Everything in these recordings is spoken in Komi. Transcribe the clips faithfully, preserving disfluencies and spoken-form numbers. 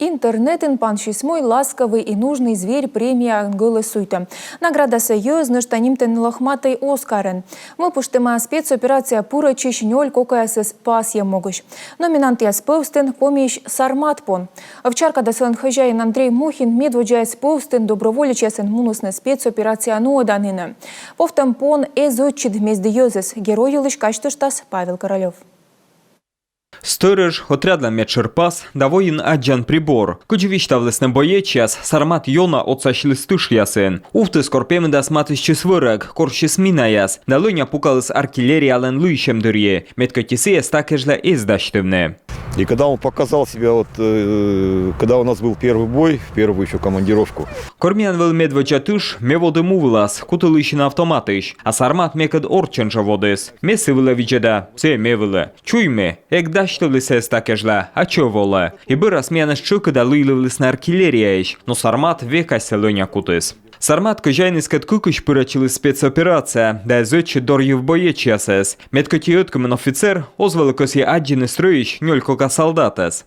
Интернетын пансис мой «Ласковый и нужный зверь» премияын гӧлӧсуйтӧм. Наградасӧ йӧз нӧшта нимтӧны «Лохматый Оскарӧн». Мӧвпыштӧма спецоперацияӧ пырӧдчысь нёль кокаясӧс пасйӧм могысь. Номинантъяс пӧвстын Комиысь сармат пон. Овчарка да сылӧн хозяин Андрей Мухин медводдзаяс пӧвстын доброволечьясӧн мунісны спецоперация нуӧданінӧ. Повтӧм пон эз ӧтчыд мезды йӧзӧс. Герой йылысь казьтыштас Павел Королёв. Стӧрӧж, отрядлӧн медшӧр пас да войын аддзан прибор. Кыдзи висьтавлісны боечьяс, сармат ёна отсасьліс тышъясын. Увтіс, кор пемыдас матыстчис вӧрӧг, корсис минаяс да лӧня пукаліс артиллериялӧн лыйсьӧм дырйи. Мед кӧть и сійӧ та кежлӧ эз дасьтывны. И когда он показал себя, вот, э, когда у нас был первый бой, в первую еще командировку. Кор миян вӧлі медводдза тыш, ме воді му вылас, куті лыйсьыны автоматысь, а сармат мекӧд орччӧн жӧ водіс. Ме сы вылӧ видзӧда, сійӧ ме вылӧ. Чуйми, эг дасьтывлы сійӧс та кежлӧ, а чӧв олӧ. И бӧрас миянӧс тшӧкыда лыйлывлісны артиллерияысь, но сармат век асьсӧ лӧня кутіс. Сармат кӧзяиныскӧд кыкысь пырӧдчыліс спецоперацияӧ да эз ӧтчыд дорйыв боечьясӧс. Мед кӧть и ӧткымын офицер оз вӧлі кӧсйы аддзыны стрӧйысь нёль кока салдатӧс.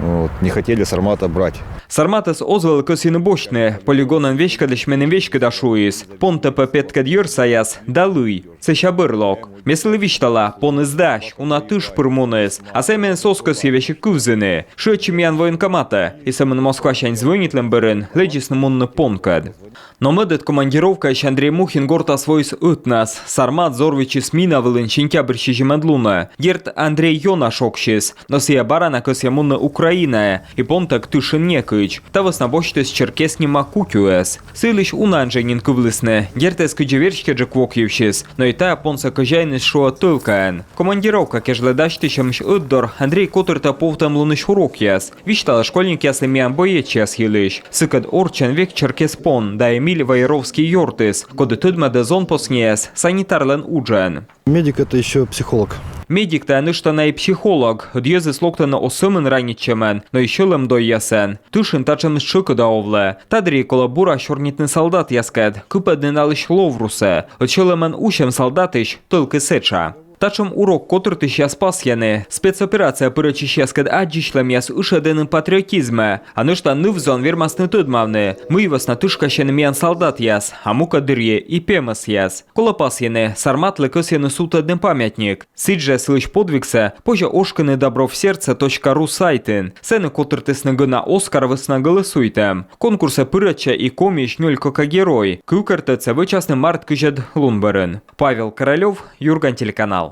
Вот, не хотели сармата брать. Сарматӧс оз вӧлі кӧсйыны босьтны, полигонӧн веськӧдлысь меным веськыда шуис: понтӧ пӧ петкӧд йӧрсаяс да лый, сэсся бӧр лок. Ме сылы висьтала: поныс дась, уна тыш пыр муніс, а сійӧ менсӧ оз кӧсйы весиг кывзыны. Шыӧдчи миян военкоматӧ, и сӧмын Москвасянь звӧнитлӧм бӧрын лэдзисны мунны понкӧд. Но мӧдӧд командировкаысь Андрей Мухин гортас воис ӧтнас. Сармат взорвитчис мина вылын сентябрь сизимӧд лунӧ. Дерт, Андрей ёна шогсис, но сійӧ бара на кӧсйӧ мунны Украинаӧ, и понтӧг тышын некыдз. Та вӧсна босьтіс черкес нима кутюӧс. Сы йылысь унаӧн жӧ нин кывлісны. Дерт, эз кыдзи верстьӧджык вок йывсьыс, но и тайӧ понсӧ кӧзяиныс шуӧ тӧлкаӧн. Командировка кежлӧ дасьтысьӧмысь ӧтдор Андрей котыртӧ повтӧмлунысь урокъяс. Висьталӧ школьникъяслы миян боечьяс йылысь. Сыкӧд орччӧн век черкес пон да Эмиль Ваеровский ёртыс, коді тӧдмӧдӧ зонпосниӧс санитарлӧн уджӧн. Медик — это ещё психолог. Медик — тайӧ нӧшта на и психолог. Ӧд йӧзыс локтӧны оз сӧмын ранитчӧмӧн, но и сьӧлӧм дойясӧн. Тышын татшӧмыс тшӧкыда овлӧ. Та дырйи колӧ бура сёрнитны салдатъяскӧд, кыпӧдны налысь ловрусӧ. Ӧд сьӧлӧмӧн усьӧм салдатысь тӧлкыс этша. Татшӧм урок котыртысьяс пасйӧны: спецоперацияӧ пырӧдчысьяскӧд аддзысьлӧмъяс ышӧдӧны патриотизмӧ, а нӧшта ныв-зон вермасны тӧдмавны, мый вӧсна тышкасьӧны миян салдатъяс, а мукӧд дырйи и пемӧсъяс. Колӧ пасйыны, сарматлы кӧсйӧны сувтӧдны памятник. Сідзжӧ сылысь подвигсӧ позьӧ ошкыны добро в сердце точка ру сайтын. Сэні котыртісны гӧна Оскар вӧсна гӧлӧсуйтӧм. Конкурсӧ пырӧдчӧ и Комиысь нёль кока герой. Кывкӧртӧдсӧ вӧчасны март кызьӧд лун бӧрын. Павел Королёв, «Юрган» телеканал.